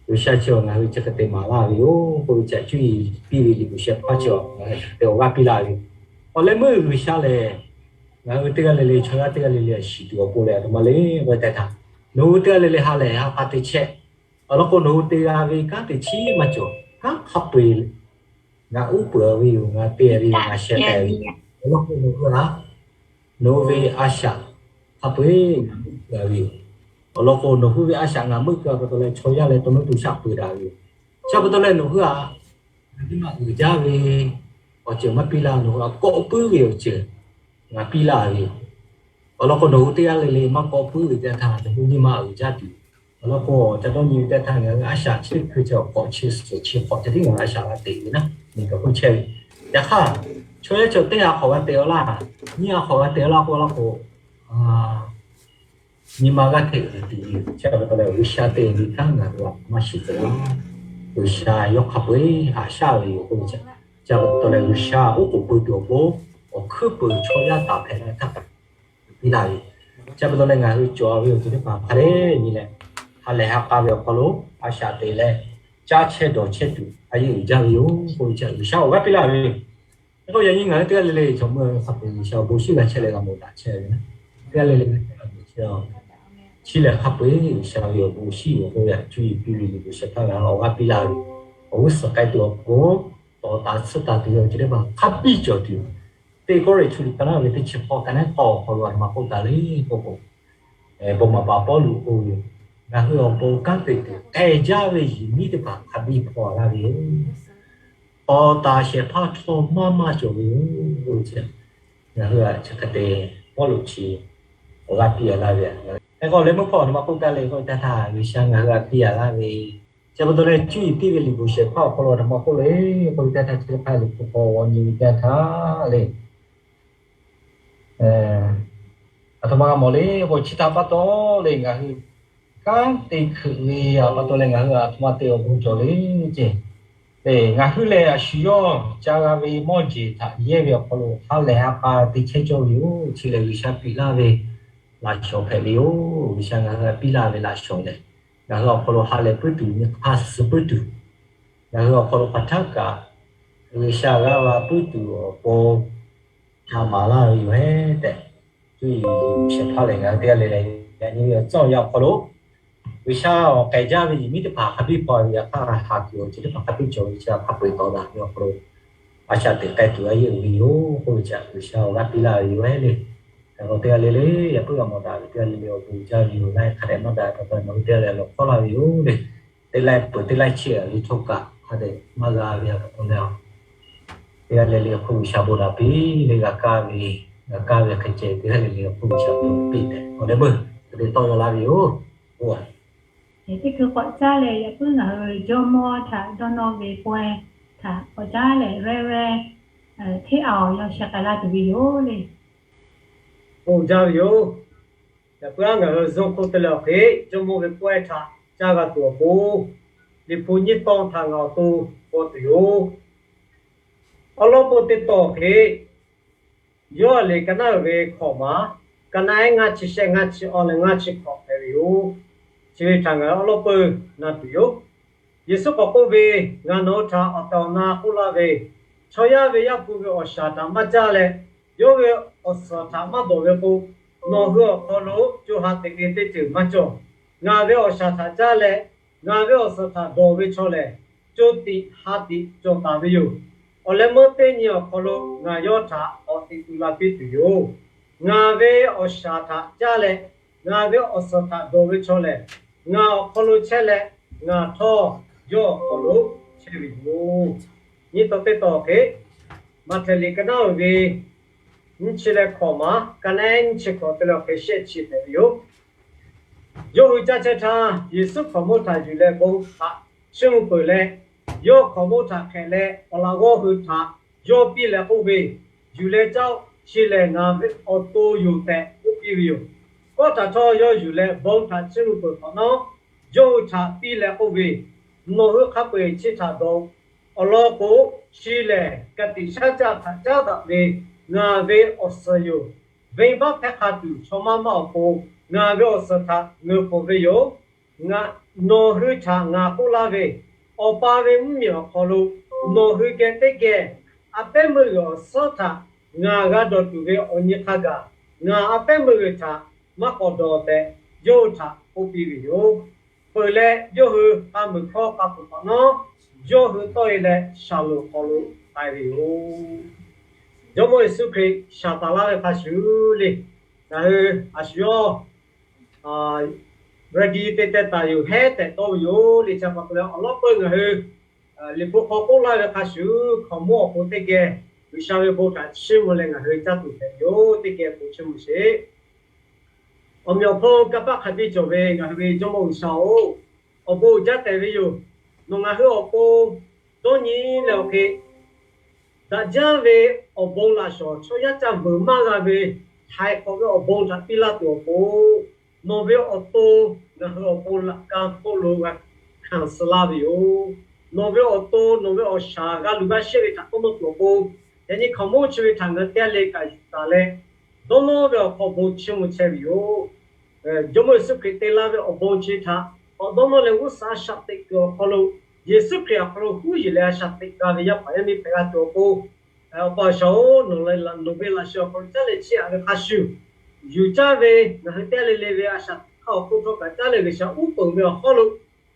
G'uiˬsha chi ngaˬ hui chi hk'e te maˍ laˇ ve yoˬ k'oˆ ve chi a, cuˇ yiˍ piˇ ve liꞈ bvuhꞈ shehˍ hpaˇ chi a ngaˬ hui hk'e te awˬ g'aˇ piˇ laˇ ve yoˬ. Awˬ leh meuˇ G'uiˬsha lehˬ, ngaˬ hui teˇ g'aˇ le le chaw yaˇ teˇ g'aˇ le le shiˍ tuˬ awˬ pon leh aˬ htoꞈ ma le k'oˆ ve teˇ htaˇ, nawˬ hui teˇ g'aˇ le le ha lehˬ ha k'a te chehˇ. Awˬ lawn k'o nawˬ hui te g'a ve kanˉ teꞈ chiˉ maˇ cawˬ. Kanˉ hk'a peu-eˬ ngaˬ uˉ peunˍ ve yoˬ, ngaˬ te ve yoˬ, ngaˬ sheh k'ai ve yoˬ. Awˬ lawn k'o nawˬ hui a, nawˬ hui ve a shaꞈ hk'a peu-eˬ ngaˬ meuˆ keu a ve yoˬ. Awˬ lawn k'o nawˬ hui ve a shaꞈ ngaˬ meuˆ keu a pa taw leh chaw yaˇ leh to nuˇ to shaˆ peu daꞈ ve yoˬ. Chi pa taw leh nawˬ hui a, nyi ma uiˍ jaˇ ve awˬ ceuˬ maˇ piˇ laˇ, nawˬ hui a kawˆ puiˉ ve awˬ ceuˬ ngaˬ piˇ laˇ ve yoˬ. Awˬ lawn k'o nawˬ hui teˇ g'aˇ le le maˇ kawˆ puiˉ ve teˇ htaˇ nawˬ hui nyi ma uiˍ jaˇ tuˬ. Awˬ lawn k'o ca dawˇ nyi ve teˇ htaˇ ngaˬ hui a shaꞈ chi hkui chi awˬ k'awꞈ chi suhˍ chi hk'awꞈ ceh tiˉ ngaˬ hui a shaꞈ g'a teꞈ ve naˉ, miˬguiˬ hk'oˆ chehˇ ve. Yaꞈ hk'aˇ, chaw yaˇ chi teˇ ha hk'awꞈ g'a teꞈ a laˇ, nyiˇ ha hk'awꞈ g'a teꞈ a laˇ k'oˆ laˇ k'o, nyi ma g'aˇ hteꞈ uiˍ tuˬ ve yoˬ. Chi pa taw leh G'uiˬsha te ve kanˉ ngaˬ hui a maˇ shiˍ tcuh laˇ. G'uiˬsha yawˇ hk'a peu-eˬ haꞈ shaˉ ve yoˬ k'oˆ ve chi. Chi pa taw leh G'uiˬsha oˉ k'oˍ pui tuˬ awˬ pon, awˬ hkuiˉ peuˬ chaw yaˇ taˍ hpehꞈ la htaˇ kaꞈ piˇ laˇ ve. Chi pa taw leh ngaˬ hui cawˬ ve awˬ ceuˬ teˇ hpaˍ hk'a dehꞈ nyi leh, ha lehˬ ha k'a ve awˬ hk'aw lo a shaꞈ teꞈ leh, caˇ chehˇ dawˬ chehˇ tuˬ a yeˇ uiˍ jaˇ ve yoˬ k'oˆ ve chi G'uiˬsha awˬ g'aˇ piˇ laˇ ve. Hk'e k'o yaꞈ nyi ngaˬ hui teˇ g'aˇ le le chaw meuˇ hk'a peu-eˬ G'uiˬsha awˬ bon shinˉ g'a chehˇ leh g'a mawˬ daꞈ chehˇ ve, teˇ g'aˇ le le ve teˇ g'aˇ le le chi lehˬ hk'a peu-eˬ G'uiˬsha ve awˬ bon shinˉ yoˬ k'oˆ ve, cuˇ yiˍ piˇ ve liꞈ bvuhꞈ shehˍ hpaˇ g'a awˬ g'aˇ piˇ laˇ ve. Awˬ g'uˇ suhˍ k'ai tuˬ awˬ pon, tawˍ taˍ tsuhˇ taˍ tuˬ ve awˬ ceuˬ teˇ hpaˍ hk'a biˇ cawˬ tuˬ, teˇ kawˇ reˍ chu liꞈ ka naˉ ve teˇ chi hk'awꞈ ka naˉ k'awˇ awˬ hk'aw lo a htoꞈ ma k'oˆ taˍ le k'oˆ k'o, bon maˍ paˍ Pawˇluꞈ k'oˆ ve, ngaˬ hui awˬ bon kanˉ te tuˬ k'ai jaˇ ve yehˬ miˉ teˇ hpaˍ hk'a biˇ hpaw laˇ ve yoˬ. Tawˍ taˍ shehˍ hpaˇ htawˇ maˇ maˇ cawˬ ve yoˬ. Ngaˬ hui a chi hk'e te Pawˇluꞈ chi awˬ g'aˇ piˇ a laˇ ve. Hk'e k'o leh meuˇ hpawˇ a htoꞈ ma k'oˆ taˍ le k'oˆ ve teˇ htaˇ, G'uiˬsha ngaˬ hui a piˇ a laˇ ve. Chi pa taw leh cuˇ yiˍ piˇ ve liꞈ bvuhꞈ shehˍ hpaˇ awˬ hk'aw lo a htoꞈ ma k'oˆ le k'oˆ ve teˇ htaˇ, chi hk'e liꞈ hpu hk'aw g'aw nyi ve teˇ htaˇ le, a htoꞈ ma g'a mawˬ le k'o, chi htaꞈ pa taw le ngaˬ hui kanˉ te hkuiꞈ ve a pa taw leh ngaˬ hui a htoꞈ ma te awˬ bon cawˬ le ce. Ngaˬ hui lehˬ a shu yawˇ ca g'a ve mawˇ jeˬ htaꞈ yehˇ ve awˬ hk'aw lo ha lehˬ ha k'a te chehˇ cawˇ ve yoˬ. Chi lehˬ G'uiˬsha piˇ laˇ ve laꞈ shawˍ hpehꞈ ve yoˬ. G'uiˬsha ngaˬ hui a piˇ laˇ ve laꞈ shawˍ lehˬ, ngaˬ hui awˬ hk'aw lo ha lehˬ puiˉ tuˬ nyi hk'aˇ suh puiˉ tuˬ, ngaˬ hui awˬ hk'aw lo hk'aˬ htaˇ kaꞈ G'uiˬsha g'aˇ va puiˉ tuˬ awˬ pon ha maˍ laˇ ve yoˬ hehˉ tehꞈ, cuˇ yiˍ shehˍ hpaˇ lehˬ ngaˬ hui teˇ g'aˇ le le yaꞈ nyi ve awˬ tcuhˇ awˬ yanˇ awˬ hk'aw lo G'uiˬsha awˬ k'ai jaˇ ve yehˬ miˉ teˇ hpaˍ hk'a biˇ hpaw ve yaꞈ hk'aˇ, ha kuiˬ awˬ ceuˬ teˇ hpaˍ hk'a biˇ cawˬ ve chi hk'a peu-eˬ tawˍ daꞈ ve awˬ hk'aw lo a shaꞈ teꞈ k'ai tuˬ a yeˇ uiˍ ve yoˬ k'oˆ ve chi G'uiˬsha awˬ g'aˇ piˇ laˇ ve yoˬ hehˉ le. Hk'e k'o teˇ g'aˇ le le yaꞈ puiˉ g'a mawˬ daꞈ ve teˇ g'aˇ le le awˬ bon jaˇ ve yoˬ. Laiˉ hk'a dehꞈ maˇ daꞈ pa taw nawˬ hui teˇ g'aˇ le lawˬ hkawˇ laˇ ve yoˬ le. Teˇ laiˉ peuˬ teˇ laiˉ chiˇ a ve htawˇ kaꞈ hk'a dehꞈ maˇ g'a ve a pa taw leh, teˇ g'aˇ le le awˬ hk'oˆ G'uiˬsha bon daꞈ piˇ le. G'a kaˇ ve, g'a kaˇ ve hk'e ceh teˇ g'aˇ le le awˬ hk'oˆ G'uiˬsha bon piˇ tehꞈ awˬ leh meuˇ hk'e te tawˇ yaw laˇ ve yoˬ. Teˇ hkui k'awꞈ caˉ leh yaꞈ puiˉ ngaˬ hui jawˇmawˇ htaꞈ dawˇ nawˇ ve pawehˇ htaꞈ k'awꞈ caˉ leh rehˇ rehˇ hteˇ a awˬ yaw sheh k'ai laˇ tuˬ ve yoˬ le. Bon jaˇ ve yoˬ. Yaꞈ puiˉ aˉ ngaˬ hui zuhˇ hk'oˆ te leh awˬ hk'e jawˇmawˇ ve pawehˇ htaꞈ caˇ g'a tuˬ awˬ pon, liꞈ hpu nyiˇ tawˇ htaꞈ ngaˬ awˬ to g'aw tuˬ yoˬ. Awˉ lawˉ peuˇ teˇ tawˇ hk'e, Yoˇhanˬ liꞈ ka naˉ uiˍ ve hkawꞈ maˍ, ka naˉ ehˉ ngaˇ chi shehˆ ngaˇ chi awˬ leh ngaˇ chi hkawꞈ hpehꞈ ve yoˬ. Chi ve htaꞈ ngaˬ hui awˉ lawˉ peuˇ na tuˬ yoˬ. Yeˍsuˆ k'awꞈ k'oˆ ve, Ngaˬ nawˬ hui htaꞈ awˬ tehˬ awˬ na k'oˆ laˇ ve, chaw yaˇ ve Yaˇ hpu ve awˬ shaˍ htaꞈ maˇ caˇ leh, yawˇ ve awˬ suhˍ htaꞈ maˇ dawˬ ve k'o, nawˬ hui awˬ hk'aw lo co ha teꞈ ve teˇ ceuˬ maˇ cawˬ. Ngaˬ ve awˬ shaˍ htaꞈ caˇ leh, ngaˬ ve awˬ suhˍ htaꞈ dawˬ ve chaw lehˬ, co tiꞈ ha tiꞈ cawˬ taˍ ve yoˬ. Awˬ leh meuˇ teˇ nyi awˬ hk'aw lo ngaˬ yawˇ htaꞈ k'awꞈ teꞈ tu la piˇ tuˬ yoˬ. Ngaˬ ve awˬ shaˍ htaꞈ caˇ leh, ngaˬ ve awˬ suhˍ htaꞈ dawˬ ve chaw lehˬ, ngaˬ awˬ hk'aw lo chehˇ leh, ngaˬ htawˇ yawˇ awˬ hk'aw lo chehˇ ve yoˬ. Nyiˇ taw teˇ taw hk'e, Maꞈhtehˍ liꞈ ka naˉ uiˍ ve nyiˇ chi leh hkawꞈ maˍ, ka naˉ ehˉ nyiˇ chi hkawꞈ te leh awˬ hk'e shehˆ chi hpehꞈ ve yoˬ. Yawˇ hui caˇ chehˇ htaˇ, Yeˍsuˆ hkaoˍmonˇ htaꞈ yuˬ leh bon htaꞈ chiˇ mvuh peuˬ leh, yawˇ hkaoˍmonˇ htaꞈ hk'ehꞈ leh awˬ laꞈ g'awˇ hui htaꞈ yawˇ piˇ leh k'oˆ ve, Yuˬ leh caˇ-oˆ. Chi lehˬ ngaˬ ve awˬ to yoˬ tehꞈ k'oˆ piˇ ve yoˬ. Kawˆ htaꞈ htawˇ yawˇ yuˬ leh bon htaꞈ chiˇ mvuh peuˬ hk'awꞈ nawˉ, yawˇ hui htaꞈ piˇ leh k'oˆ ve, Nawˬ hui hk'a peu-eˬ chi htaꞈ dawˬ-oꞈ. Awˬ lawn k'o, chi lehˬ ka tiꞈ shaˉ caˆ htaꞈ caˉ daꞈ ve ngaˬ ve awˬ suhˍ yoˬ. Venˇbaˆ hpehˇ hk'a tuˬ chaw maˇ maˇ awˬ pon ngaˬ ve awˬ suhˍ htaꞈ ngeuˍ pfuhˍ ve yoˬ. Nawˬ hui htaꞈ ngaˬ k'oˆ laˇ ve, Awˬ pa ve mvuhˇmiˬ awˬ hk'aw lo nawˬ hui geh teˇ geh a pehˉ meuˇ g'uiˬ awˬ suhˉ htaꞈ ngaˬ g'a dawˬ tuˬ ve awˬ nyi hk'a gaˬ, ngaˬ a pehˉ meuˇ g'uiˬ htaꞈ maˇ k'awꞈ dawˬ tehꞈ yawˇ hui htaꞈ k'oˆ piˇ ve yoˬ. Peuˬ leh yawˇ hui k'a muiˬ hkawˇ k'a peuˬ hk'awꞈ nawˉ, yawˇ hui tawˆ e leh Shaˍlonˍ hk'aw lo k'ai ve yoˬ. Jawˇmawˇ Yeˍsuˆ Hkriꞈ shaˍ taˍ laˇ ve hk'a shuˍ le, ngaˬ hui a shu yawˇ ready te teh taˍ yoˬ hehˉ tehꞈ tawˇ ve yoˬ le. Chi pa taw leh awˬ lawˉ peuˇ ngaˬ hui liꞈ hpu hk'aw k'oˆ laˇ ve hk'a shuˍ, hkaoˍmonˇ awˬ pon teˇ geh G'uiˬsha ve bon htaꞈ chiˇ mvuh leh ngaˬ hui caˇ tuˬ hpehꞈ ve yoˬ. Teˇ geh k'o chiˇ mvuh sheˍ. Awˬ meꞈ awˬ hpon kanˇ paˆ hk'a biˇ cawˬ ve ngaˬ hui ve Jawˇmawˇ G'uiˬsha-oˬ, awˬ bon uiˍ jaˇ tehꞈ ve yoˬ. Nawˬ ngaˬ hui awˬ pon dawˇ nyi leh awˬ hk'e daꞈ jaˇ ve awˬ bon laꞈ shawˍ chaw yaˇ caˇ veuˬ maˇ g'a ve, htaiˍ hk'awꞈ ve awˬ bon htaꞈ piˇ laˇ tuˬ awˬ pon, nawˬ ve awˬ to ngaˬ hui awˬ pon laꞈ ka hk'oˆ lo g'a hkanˍ suh laˇ ve yoˬ. nawˬ ve awˬ to, nawˬ ve awˬ shaˍ g'a luˬ g'a shehˆ ve htaꞈ dawˇ nawˇ tuˬ awˬ pon, yaꞈ nyi hkaoˍmonˇ chi ve htaꞈ ngaˬ hui teˇ g'aˇ le kaꞈ yuˬ taˍ leh, dawˇ nawˇ ve awˬ hk'aw bon chiˇ mvuh chehˇ ve yoˬ. Jawˇmawˇ Yeˍsuˆ Hkriꞈ te laˇ ve awˬ bon chi htaꞈ k'awꞈ dawˇ nawˇ leh g'uˇ suhˍ a shaꞈ teꞈ kuiˬ awˬ hk'aw lo, Yeˍsuˆ Hkriꞈ awˬ hk'aw lo huˉ yiˍ leh a shaꞈ teꞈ g'a ve yaˇ paˍ yaˇ miˇ hpehꞈ g'a tuˬ awˬ pon, awˬ pa awˬ shaˍ-oˬ, nawˬ ve laꞈ shu awˬ hk'aw lo caˉ leh chiˇ aꞈ ve hk'a shuˍ, yuˬ caˇ ve ngaˬ hui teˇ g'aˇ le le ve a shaꞈ teꞈ hk'aˇ awˬ hk'oˆ htawˇ kaꞈ caˉ leh G'uiˬsha uˉ peunˍ ve awˬ hk'aw lo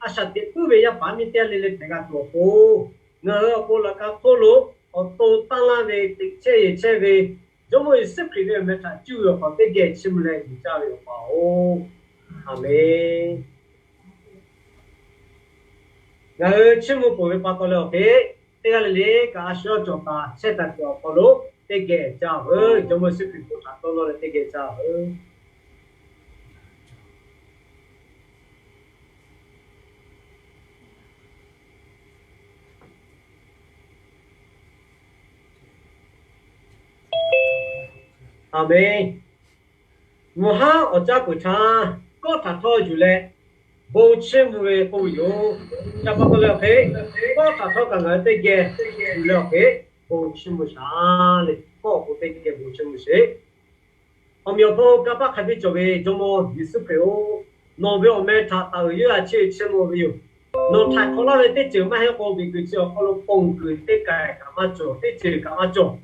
a shaꞈ teꞈ puiˉ ve yaˇ paˍ yaˇ miˇ teˇ g'aˇ le le hpehꞈ g'a tuˬ awˬ pon, ngaˬ hui awˬ pon laꞈ ka hk'oˆ lo awˬ to tanˇ laˇ ve teꞈ chehˇ yeˬ chehˇ ve Jawˇmawˇ Yeˍsuˆ Hkriꞈ ve awˬ meh htaꞈ cuˇ ve awˬ hk'aw teˇ geh chiˇ mvuh leh yuˬ caˇ ve awˬ pa-oˬ, Aˍmenˇ. Ngaˬ hui chiˇ mvuh peuˬ ve pa taw leh awˬ hk'e, teˇ g'aˇ le le kaꞈ a shu yawˇ cawˬ taˍ chehˇ taˍ tuˬ awˬ hk'aw lo teˇ geh caˇ veuˬ. Jawˇmawˇ Yeˍsuˆ Hkriꞈ htaꞈ dawˇ nawˇ leh teˇ geh caˇ veuˬ. Aˍmenˇ. Mvuhˇ haˉ awˬ caˉ peuˬ htaˇ, kawˆ htaꞈ htawˇ yuˬ leh bon chiˇ mvuh ve k'oˆ ve yoˬ. Ca pa taw leh awˬ hk'e, kawˆ htaꞈ htawˇ kaꞈ ngaˬ hui teˇ geh yuˬ leh awˬ hk'e bon chiˇ mvuh shaˍ le. Kawˆ awˬ pon teˇ geh bon chiˇ mvuh sheˍ. Awˬ meꞈ awˬ hpon kanˇ paˆ hk'a biˇ cawˬ ve Jawˇmawˇ Yeˍsuˆ Hkriꞈ-oˬ, nawˬ ve awˬ meh htaꞈ taˍ uiˍ yawˇ a chiˇ chiˇ mvuh ve yoˬ. Nawˬ htaiˍ hk'awꞈ laˇ ve teˇ ceuˬ maˇ heˆ k'o, miˬguiˬ chi awˬ hk'aw lo ponˬ kuiˬ teˇ kaˬ kaꞈ maˇ cawˬ, teˇ ceuˬ kaꞈ maˇ cawˬ.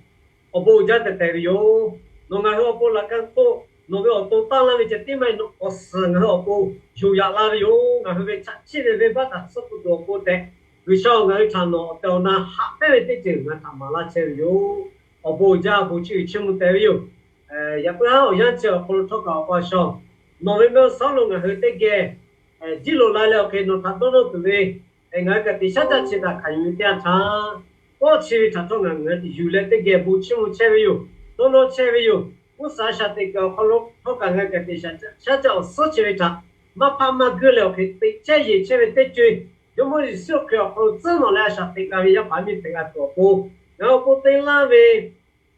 Awˬ bon uiˍ jaˇ tehˬ tehˬ ve yoˬ. Nawˬ ngaˬ hui awˬ pon laꞈ ka hk'oˆ nawˬ ve awˬ to tanˇ laˇ ve ceh tiˉ maˇ heˆ, nawˬ awˬ suhˍ ngaˬ hui awˬ pon yonˍ yaꞈ la ve yoˬ. Ngaˬ hui ve chaꞈ chiˇ ve venˇbaˆ htaꞈ suhˉ k'oˆ tuˬ awˬ pon tehꞈ, G'uiˬsha-oˬ, ngaˬ hui htaꞈ nawˬ awˬ tehˬ awˬ na haꞈ pehnˇ ve teˇ ceuˬ ngaˬ hui htaꞈ maˍ laˇ chehˇ ve yoˬ. Awˬ bon uiˍ jaˇ, bon chiˇ uiˍ chiˇ mvuh tehꞈ ve yoˬ. Yaꞈ puiˉ haˉ awˬ yanˇ chi awˬ hk'aw lo htawˇ kaꞈ awˬ pa shaw, nawˬ ve mehˆ g'uˇ suhˍ lo ngaˬ hui teˇ geh jiˇ loꞈ la leh awˬ hk'e nawˬ htaꞈ dawˇ nawˇ tuˬ ve, ngaˬ hui kaꞈ teꞈ shaˉ caˆ chi htaꞈ hkanˍ yuˬ ve teˇ yanˇ htaˇ, kawˆ chi ve htaꞈ htawˇ ngaˬ hui yuˬ leh teˇ geh bon chiˇ mvuh chehˇ ve yoˬ. Dawˇ nawˇ chehˇ ve yoˬ. G'uˇ suhˍ a shaꞈ teꞈ kuiˬ awˬ hk'aw lo htawˇ kaꞈ ngaˬ hui kaꞈ teꞈ shaˉ caˆ awˬ suhˉ chi ve htaꞈ maˇ hpaˆ maˇ guiˇ leh awˬ hk'e teꞈ chehˇ yeˬ chehˇ ve teˇ co-e, Jawˇmawˇ Yeˍsuˆ Hkriꞈ awˬ hk'aw lo tcuhˉ nawꞈ leh a shaꞈ teꞈ g'a ve yaˇ paˍ yaˇ miˇ hpehꞈ g'a tuˬ awˬ pon, ngaˬ hui awˬ pon te laˇ ve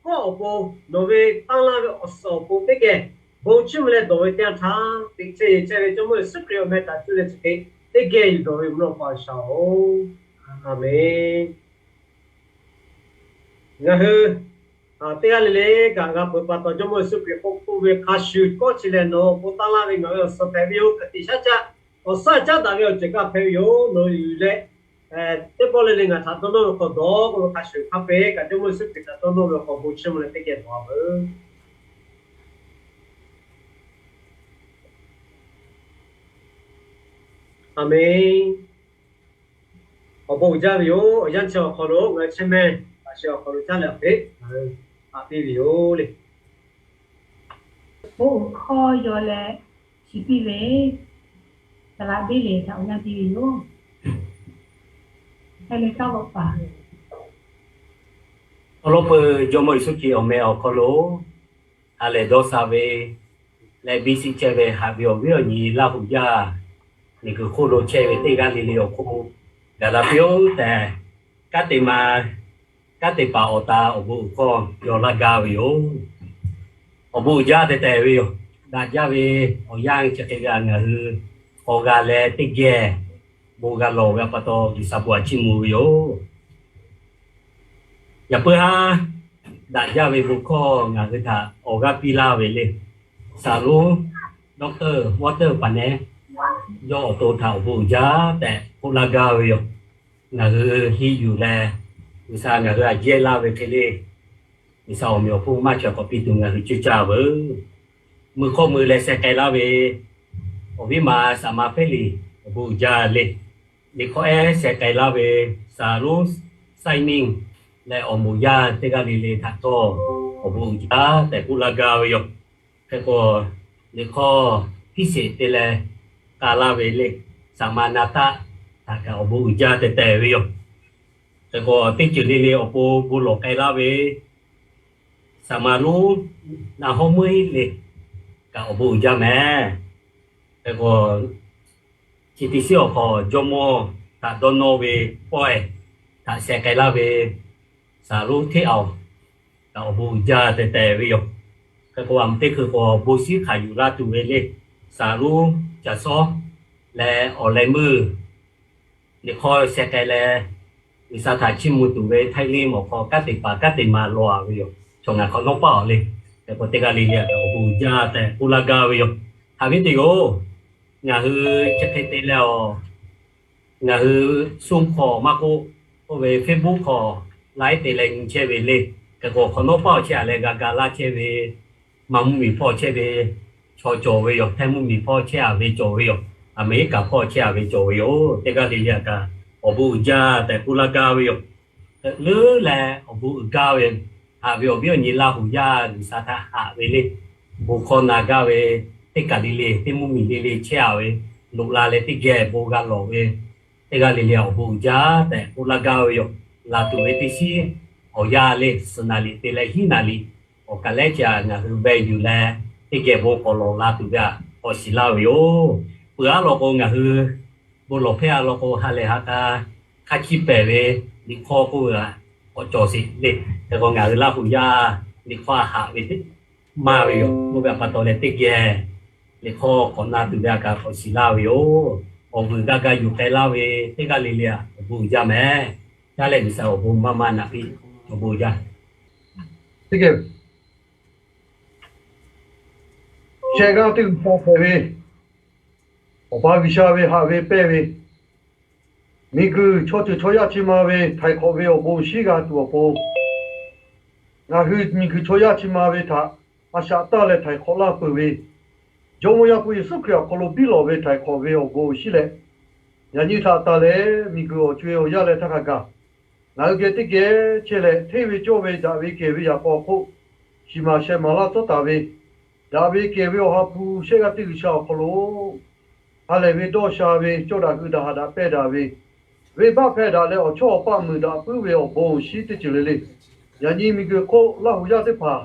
kawˆ awˬ pon, nawˬ ve tanˇ laˇ ve awˬ suhˍ awˬ pon teˇ geh bon chiˇ mvuh leh dawˬ ve teˇ yanˇ htaˇ, teꞈ chehˇ yeˬ chehˇ ve Jawˇmawˇ Yeˍsuˆ Hkriꞈ awˬ meh htaꞈ cuˇ leh chi hk'e teˇ geh yuˬ dawˬ ve mvuhˇ naw pa shaˍ oˬ. Aˍmenˇ. Ngaˬ hui teˇ g'aˇ le le kaꞈ g'a peuˬ pa taw, Jawˇmawˇ Yeˍsuˆ Hkriꞈ k'oˆ k'oˆ ve hk'a shuˍ, kawˆ chi lehˬ nawˬ awˬ pon tanˇ laˇ ve ngaˬ ve awˬ suhˍ hpehꞈ ve yoˬ. Kaꞈ teꞈ shaˉ caˆ awˬ suhˉ caˉ daꞈ ve awˬ ceuˬ kaꞈ hpehꞈ ve yoˬ. Nawˬ yuˬ leh teˇ pawˆ le le ngaˬ htaꞈ dawˇ nawˇ ve hk'aw dawˇ k'oˆ ve hk'a shuˍ hk'a peu-eˬ kaꞈ Jawˇmawˇ Yeˍsuˆ Hkriꞈ htaꞈ dawˇ nawˇ ve awˬ hk'aw bon chiˇ mvuh leh teˇ geh dawˬ-a veuˬ. Aˍmenˇ. Awˬ bon uiˍ jaˇ ve yoˬ. Awˬ yanˇ chi awˬ hk'aw lo ngaˬ hui chehˇ mehˇ, a shu awˬ hk'aw lo caˉ leh awˬ hk'e ngaˬ hui haꞈ piˇ ve yoˬ le. Bon hkawˇ yaw leh shiˍ piˇ ve, Saˍ laꞈ Beˇ Leˍ htaꞈ awˬ yanˇ piˇ ve yoˬ. Awˬ lawn peuˬ, Jawˇmawˇ Yeˍsuˆ Hkriꞈ awˬ meh awˬ hk'aw lo ha lehˬ dawˇ sha ve leh biˇ shiˆ chehˇ ve haꞈ ve awˬ viˉ awˬ nyi Laˇ huˍ yaˇ miˬguiˬ hk'oˆ lo chehˇ ve teˇ g'aˇ le le awˬ hk'oˆ gaˬ la piˇ-oˆ tehꞈ, kanˉ te ma, kanˉ te paˍ awˬ ta awˬ bon uiˍ hkawˇ yaw laˇ gaˇ ve yoˬ. Awˬ bon uiˍ jaˇ tehꞈ tehˬ ve yoˬ. Daꞈ jaˇ ve awˬ yanˇ chi hk'e g'a ngaˬ hui k'awꞈ g'a leh teˇ geh bon g'a lawˬ ve pa taw, G'uiˬsha bon htaꞈ chiˇ mvuh ve yoˬ. Yaꞈ puiˉ haˉ daꞈ jaˇ ve bon hkawˇ ngaˬ hui htaꞈ awˬ g'aˇ piˇ laˇ ve le. Saˍ lonˉ Doctor Walter Paˍnehˉ yawˇ awˬ to htaꞈ awˬ bon uiˍ jaˇ tehꞈ k'oˆ laˇ gaˇ ve yoˬ. Ngaˬ hui henˇ yuˬ leh, G'uiˬsha ngaˬ hui htaꞈ jehˇ laˇ ve hk'e le, G'uiˬsha awˬ meꞈ awˬ hponˇ maˇ chaweh k'awꞈ piˇ tuˬ ngaˬ hui cuˇ caˇ veuˬ. Mui hkawˇ mui leh sheh k'ai laˇ ve awˬ viˉ ma Saˍ ma Hpehˇ Liˍ awˬ bon uiˍ jaˇ le. Liꞈ hk'aw ehˉ sheh k'ai laˇ ve Saˍ lonˉ Saiˉ Niˇ leh awˬ moˍ yaˇ teˇ g'aˇ le le htaꞈ htawˇ awˬ bon uiˍ jaˇ tehꞈ k'oˆ laˇ gaˇ ve yoˬ. Hk'e k'o, liꞈ hk'aw hkiˉ sheˍ te leh k'a laˇ ve le, Saˍ ma Na taˆ htaꞈ kaꞈ awˬ bon uiˍ jaˇ tehꞈ tehˬ ve yoˬ. Hk'e k'o, teˇ ceuˬ le le awˬ pon bon lawˬ k'ai laˇ ve Saˍ ma lonˉ Na hawˉ meuˇ le kaꞈ awˬ bon uiˍ jaˇ mehˍ. Hk'e k'o, chi teˇ shiˉ awˬ hk'aw jawˇmawˇ htaꞈ dawˇ nawˇ ve pawehˇ htaꞈ sheh k'ai laˇ ve Saˍ lonˉ Hteˇ Awˬ kaꞈ awˬ bon uiˍ jaˇ tehꞈ tehˬ ve yoˬ. Hk'e k'o, aˬ mvuh teˇ hkui k'o bon shiˉ hk'aˬ yuˬ laˇ tuˬ ve le, Saˍ lonˉ Caˬ Sawˉ leh awˬ leh meuˇ Liꞈ hk'aw sheh k'ai leh, G'uiˬsha htaꞈ chiˇ mvuh tuˬ ve Htaiˇ liˇ mawˬ hk'aw kanˉ te paˍ kanˉ te ma lawˬ-a ve yoˬ. Chaw ngaˬ hk'awꞈ nawˉ paˆ-oˬ le. Hk'e k'o teˇ g'aˇ le le awˬ bon uiˍ jaˇ tehꞈ k'oˆ laˇ gaˇ ve yoˬ. Haꞈ ve teˇ g'aˇ-oˬ, ngaˬ hui chi hk'e te leh-aˬ, ngaˬ hui Zoom hk'aw maˇ k'oˆ, oˇ ve Facebook hk'aw live te leh nyi chehˇ ve le. Hk'e k'o hk'awꞈ nawˉ paˆ-oˬ chehˇ-a leh g'a ga laˇ chehˇ ve, Manˇ mvuhˇmiˬ hpawˇ chehˇ ve chaw cawˬ ve yoˬ. Htaiˇ mvuhˇmiˬ hpawˇ chehˇ-a ve cawˬ ve yoˬ. Aˍmeˍriˆkaˍ hpawˇ chehˇ-a ve cawˬ ve yoˬ. Teˇ g'aˇ le le kaꞈ awˬ bon uiˍ jaˇ tehꞈ k'oˆ laˇ gaˇ ve yoˬ. Leuˉ leh awˬ bon uiˍ gaˇ ve, haꞈ ve awˬ viˉ awˬ nyi Laˇ huˍ yaˇ G'uiˬsha htaꞈ haꞈ ve le. Bon hkawˇ na gaˇ ve teˇ kaˬ le le, teˇ mvuhˇmiˬ le le chehˇ-a ve, loꞈ la leh teˇ geh bon g'a lawˬ ve, teˇ g'aˇ le le awˬ bon uiˍ jaˇ tehꞈ k'oˆ laˇ gaˇ ve yoˬ. Laˬ tuˬ ve teˇ shiˉ awˬ yaˇ le suhˍ naˍ liꞈ te leh hiˉ naˍ liꞈ awˬ kaˬ lehˉ ca ngaˬ hui ve yuˬ leh, teˇ geh bon k'awꞈ lawˬ la tuˬ ve htaꞈ k'awꞈ shiˍ laˇ ve yoˬ. Peuˬ-a law k'o ngaˬ hui bon lawˬ hpehˇ-a law k'o ha lehˬ ha k'a hk'a chiˇ pehˍ ve liꞈ hk'aw k'oˆ ve htaꞈ k'awꞈ cawˬ sheˍ le. Hk'e k'o ngaˬ hui Laˇ huˍ yaˇ liꞈ hk'aw haꞈ ve teˇ maˇ ve yoˬ. Oˇ ve pa taw leh teˇ geh liꞈ hk'aw k'awꞈ na tuˬ ve htaꞈ kaꞈ k'awꞈ shiˍ laˇ ve yoˬ. Awˬ vuiˬ g'a ga yuˬ k'ai laˇ ve teˇ g'aˇ le le htaꞈ awˬ bon uiˍ jaˇ mehˍ. Caˇ leh G'uiˬsha awˬ bon maˇ maˇ naꞈ piˇ, awˬ bon uiˍ jaˇ. Teˇ geh shehˆ g'aˇ teˇ g'uiˬ pa hpehꞈ ve, Awˬ pa G'uiˬsha ve haꞈ ve pehnˇ ve, miˬguiˬ chaw ceuˬ chaw yaˇ chi ma ve htaiˍ hk'awꞈ ve awˬ bon shinˉ g'a tuˬ awˬ pon, ngaˬ hui miˬguiˬ chaw yaˇ chi ma ve htaꞈ a shaꞈ taˇ leh htaiˍ hk'awꞈ laˇ peuˬ ve, Jawˇmawˇ Yaˇ hpu Yeˍsuˆ Hkriꞈ awˬ hk'aw lo biˇ lawˬ ve htaiˍ hk'awꞈ ve awˬ bon awˬ shinˉ leh, yaꞈ nyi htaꞈ taˍ leh miˬguiˬ awˬ co-e awˬ yanˇ leh htaˇ hk'a gaˬ ngaˬ hui geh teˇ geh chehˇ leh, hteˇ ve cawˇ ve daꞈ ve kehˬ ve yaꞈ k'aw hk'oˆ, shiˍ maˍ sheh maˍ laˇ tcuhˉ taˍ ve, daꞈ ve kehˬ ve Awˬ ha hpu shehˆ g'aˇ teˇ G'uiˬsha awˬ hk'aw lo ha lehˬ ve dawˇ sha ve, cawˇ daꞈ hui daꞈ haꞈ daꞈ pehˇ daꞈ ve, venˇbaˆ hpehˇ daꞈ leh awˬ chawˇ awˬ paˆ muiˬ daꞈ puiˉ ve awˬ bon awˬ shinˉ teˇ ceuˬ le le, yaꞈ nyi miˬguiˬ hk'oˆ Laˇ huˍ yaˇ teˇ hpaˍ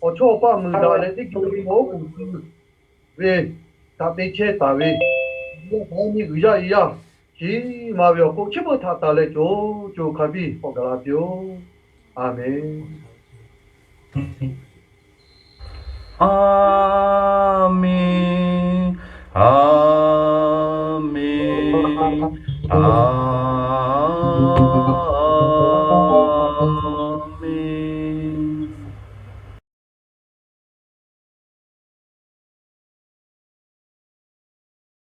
awˬ chawˇ awˬ paˆ muiˬ daꞈ leh teˇ geh ve awˬ hoˉ k'oˍ pui ve htaꞈ te chehˇ taˍ ve, yaˇ paˍ yaˇ miˇ g'uiˬ yaˇ i yaˇ chi ma ve awˬ hk'oˆ chi beuꞈ htaꞈ taˍ leh co co hk'a biˇ k'awꞈ gaˬ la piˇ-oˆ. Aˍmenˍ.